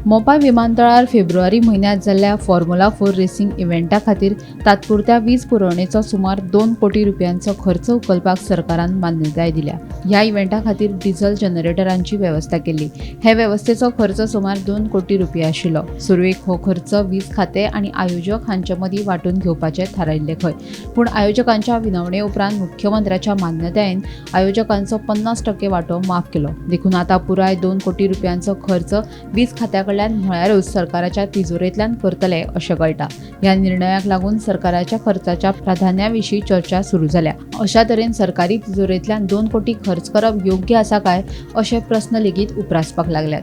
मोपा विमानतळार फेब्रुवारी म्हयन्यांत जाल्ल्या फॉर्म्युला 4 रेसिंग इव्हेंटा खातीर तात्पुरत्या वीज पुरवणेचो सुमार 2 कोटी रुपयांचो खर्च उखलपाक सरकारान मान्यताय दिल्या. ह्या इव्हेंटा खातीर डिझल जनरेटरांची वेवस्था केल्ली. हे वेवस्थेचो खर्च सुमार 2 कोटी रुपया आशिल्लो. सुरवेक हो खर्च वीज खातें आनी आयोजक हांचे मदीं वांटून घेवपाचें थारायिल्लें खंय, पूण आयोजकांच्या विनवणे उपरांत मुख्यमंत्र्याच्या मान्यतायेन आयोजकांचो 50% वांटो माफ केलो. देखून आतां पुराय 2 कोटी रुपयांचो खर्च वीज खात्या कडल्यान म्हळ्यारूच सरकाराच्या तिजोरेंतल्यान करतले अशें कळटा. ह्या निर्णयाक लागून सरकाराच्या खर्चाच्या प्राधान्या विशीं चर्चा सुरू जाल्या. अशा तरेन सरकारी तिजोरेंतल्यान 2 कोटी खर्च करप योग्य आसा काय अशे प्रस्न लेगीत उप्रासपाक लागल्यात.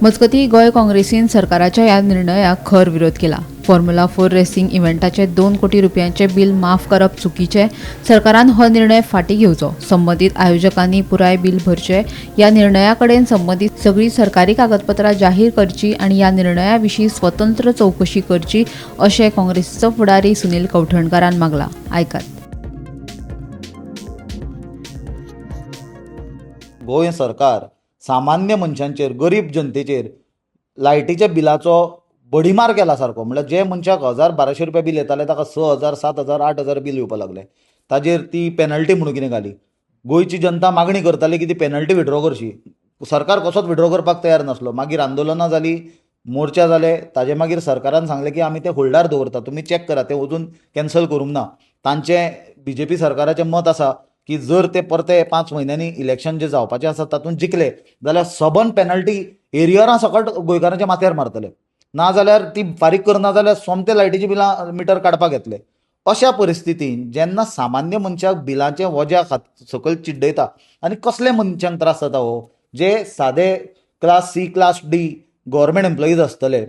मजगतीं, गोंय काँग्रेसीन सरकाराच्या ह्या निर्णयाक खर विरोध केला. फॉर्म्युला 4 रेसिंग इव्हेंटाचे 2 कोटी रुपयांचे बिल माफ करप चुकीचें. सरकारान हो निर्णय फाटीं घेवचो. संबंदीत आयोजकांनी पुराय बिल भरचें. ह्या निर्णया कडेन संबंदीत सगळीं सरकारी कागदपत्रां जाहीर करची आनी ह्या निर्णया विशीं स्वतंत्र चवकशी करची अशें काँग्रेसीचो फुडारी सुनील कवठणकारान मागलां. आयकात. गोंय सरकार सामान्य मनशांचेर, गरीब जनतेचेर लायटीच्या बिलाचो बडीमार केला सारको. म्हणल्यार जे मनशाक 1000-1200 रुपया बील येताले ताका 6000, 7000, 8000 बील येवपाक लागलें. ताजेर ती पेनल्टी म्हणून कितें घाली. गोंयची जनता मागणी करताली की ती पेनल्टी विड्रॉ करची. सरकार कसोच विड्रॉ करपाक तयार नासलो. मागीर आंदोलनां जालीं, मोर्चा जाले. ताजे मागीर सरकारान सांगलें की आमी ते होल्डार दवरता, तुमी चॅक करा, ते अजून कॅन्सल करूंक ना. तांचें बीजेपी सरकाराचें मत आसा की जर ते परते 5 म्हयन्यांनी इलेक्शन जे जावपाचें आसा तातूंत जिखले जाल्यार सबन पेनल्टी एरियरां सकट गोंयकारांच्या माथ्यार मारतले, ना जाल्यार ती फारीक करना जाल्यार सोमते लायटीची बिलां मिटर काडपाक येतले. अशा परिस्थितीन जेन्ना सामान्य मनशाक बिलांचें वज्या सकयल चिड्डयता आनी कसले मनशांक त्रास जाता हो, जे सादे class C class D government employees आसतले.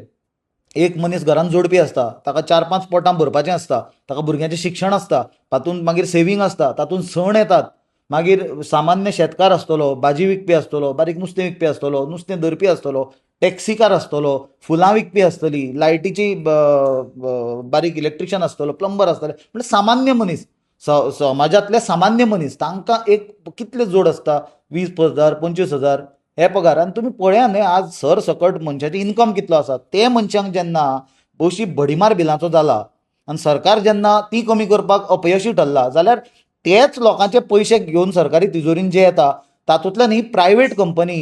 एक मनीस घरान जोडपी आसता, ताका 4-5 पोटां भरपाचें आसता, ताका भुरग्यांचें शिक्षण आसता, तातूंत मागीर सेवींग आसता, तातूंत सण येतात. मागीर सामान्य शेतकार आसतलो, भाजी विकपी आसतलो, बारीक नुस्तें विकपी आसतलो, नुस्तें धरपी आसतलो, टॅक्सीकार आसतलो, फुलां विकपी आसतली, लायटीची बारीक इलेक्ट्रिशियन आसतलो, प्लंबर आसतले. म्हणजे सामान्य मनीस, समाजांतले सामान्य मनीस, तांकां एक कितले जोड आसता, 20,000 25,000 हे पगार. आनी तुमी पळया न्हय, आज सर सकट मनशाची इन्कम कितलो आसा. ते मनशांक जेन्ना अशी भडीमार बिलांचो जाला आनी सरकार जेन्ना ती कमी करपाक अपयशी ठरला जाल्यार तेच लोकांचे पयशे घेवन सरकारी तिजोरीन जे येता तातूंतल्यान ही प्रायवेट कंपनी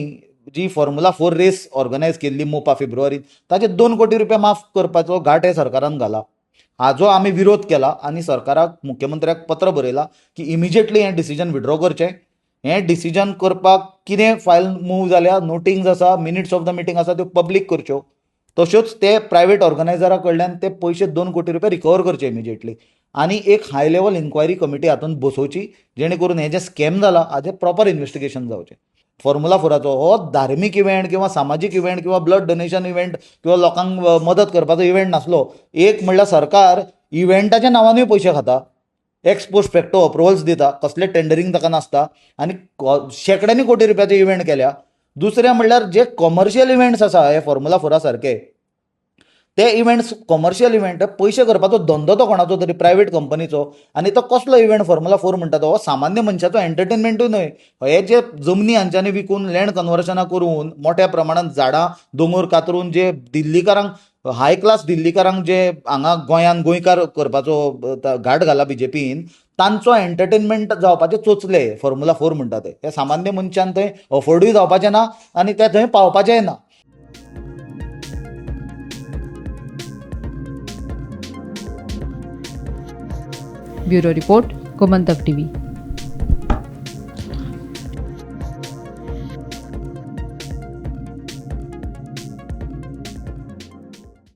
जी फॉर्म्युला 4 रेस ऑर्गनायज केल्ली मोपा फेब्रुवारीत ताचे 2 कोटी रुपया माफ करपाचो घाट हे सरकारान घाला. हाजो आमी विरोध केला आनी सरकाराक, मुख्यमंत्र्याक पत्र बरयला की इमिजिएटली हें डिसिजन विड्रॉ करचें. हें डिसिजन करपाक कितें फायल मूव जाल्या, नोटिंग्स आसा, मिनिट्स ऑफ the meeting आसा, त्यो पब्लीक करच्यो. तश्योच ते प्रायवेट ऑर्गनायजरा कडल्यान ते पयशे 2 कोटी रुपया रिकवर करचे इमिजिएटली आनी एक हाय लेवल इन्क्वायरी कमिटी हातूंत बसोवची जेणे करून हें जें स्कॅम जाला हाजें प्रॉपर इन्वेस्टिगेशन जावचें. फॉर्म्युला 4 हो धार्मीक इव्हेंट किंवा सामाजीक इव्हेंट किंवा ब्लड डोनेशन इव्हेंट किंवा लोकांक मदत करपाचो इव्हेंट नासलो. एक म्हणल्यार सरकार इव्हेंटाच्या नांवानूय पयशे खाता, एक्स पोस्ट फॅक्टो अप्रुवल्स दिता, कसलें टेंडरींग ताका नासता आनी शेंकड्यांनी कोटी रुपयाचे इव्हेंट केल्या. दुसरें म्हणल्यार जे कॉमर्शियल इव्हेंट्स आसा हे फॉर्म्युला 4 सारके ते इव्हेंट्स कॉमर्शियल इव्हेंट पयशे करपाचो धंदो तो कोणाचो तरी प्रायवेट कंपनीचो आनी तो कसलो इव्हेंट फॉर्म्युला 4 म्हणटा तो हो सामान्य मनशाचो एंटरटेनमेंटूय न्हय. हे जे जमनी हांच्यांनी विकून लँड कन्वर्शनां करून मोठ्या प्रमाणान झाडां दोंगर कातरून जे दिल्लीकारांक, हाय क्लास दिल्लीकारांक जे हांगा गोंयान गोंयकार करपाचो घाट घाला बीजेपीन, तांचो एंटरटेनमेंट जावपाचे चोचले फॉर्म्युला 4 म्हणटा ते. हे सामान्य मनशान थंय अफोर्डूय जावपाचें ना आनी ते थंय पावपाचेंय ना. Bureau report, Gomantak TV.